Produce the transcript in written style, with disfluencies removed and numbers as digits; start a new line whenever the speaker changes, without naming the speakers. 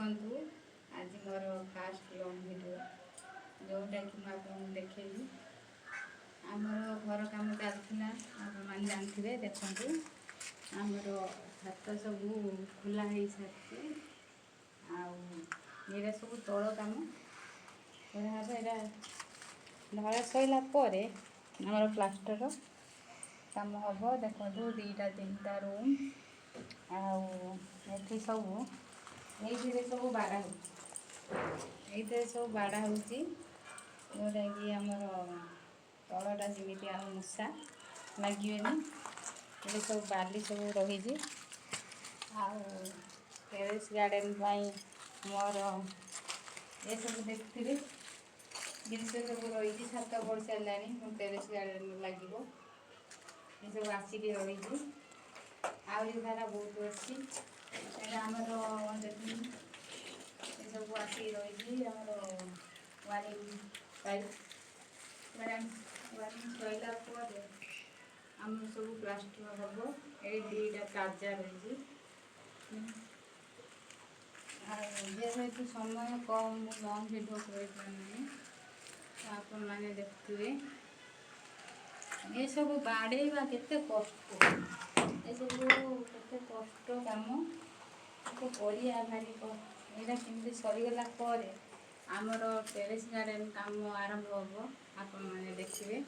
ଦେଖନ୍ତୁ, ଆଜି ମୋର ଫାଷ୍ଟ ଲଙ୍ଗ୍ ଭିଡ଼ିଓ, ଯେଉଁଟାକି ମୁଁ ଆପଣଙ୍କୁ ଦେଖେଇବି। ଆମର ଘର କାମ ଚାଲିଥିଲା, ଆପଣମାନେ ଜାଣିଥିବେ। ଦେଖନ୍ତୁ, ଆମର ଛାତ ସବୁ ଖୋଲା ହେଇସାରିଛି ଆଉ ଏଇଟା ସବୁ ତଳ କାମ କରାହେବ। ଏଇଟା ଢଳା ସରିଲା ପରେ ଆମର ପ୍ଲାଷ୍ଟର କାମ ହେବ। ଦେଖନ୍ତୁ, ଦୁଇଟା ତିନିଟା ରୁମ୍ ଆଉ ଏଠି ସବୁ ଏଇଥିରେ ସବୁ ବାଡ଼ା ହେଉଛି। ଏଇଥିରେ ସବୁ ବାଡ଼ା ହେଉଛି, ଯେଉଁଟାକି ଆମର ତଳଟା ଯେମିତି ଆଉ ମୂଷା ଲାଗିବେନି। ଏଠି ସବୁ ବାଲି ସବୁ ରହିଛି। ଆଉ ଟେରେସ୍ ଗାର୍ଡ଼େନ୍ ପାଇଁ ମୋର ଏସବୁ ଦେଖୁଥିବେ, ଜିନିଷ ସବୁ ରହିଛି। ଛାତ ପଡ଼ି ସାରିଲାଣି, ମୋ ଟେରେସ୍ ଗାର୍ଡ଼େନ୍ ଲାଗିବ। ଏସବୁ ଆସିକି ରହିଛି। ଆହୁରି ସାରା ବହୁତ ଅଛି। ଏଇଟା ଆମର ଦେଖୁন, ଏସବୁ ଆସିକି ରହିଛି। ଆମର ୱାରିଂ ପାଇପ୍, ୱାରିଂ ସରିଲା ପରେ ଆମର ସବୁ ପ୍ଲାଷ୍ଟର ହେବ। ଏଠି ଦୁଇଟା ତାଜା ରହିଛି। ଆଉ ଯେହେତୁ ସମୟ କମ୍, ମୁଁ ଲଙ୍ଗ୍ ଭିଡ଼ିଓ କରିପାରୁନି। ତ ଆପଣମାନେ ଦେଖୁଥିବେ, ଏସବୁ ବାଡ଼େଇବା କେତେ କଷ୍ଟ, ଏସବୁ କେତେ କଷ୍ଟ କାମ, ତାକୁ କରିବା ଭାରି କଷ୍ଟ। ଏଇଟା କେମିତି ସରିଗଲା ପରେ ଆମର ଟେରେସ୍ ଗାର୍ଡ଼େନ୍ କାମ ଆରମ୍ଭ ହେବ, ଆପଣମାନେ ଦେଖିବେ।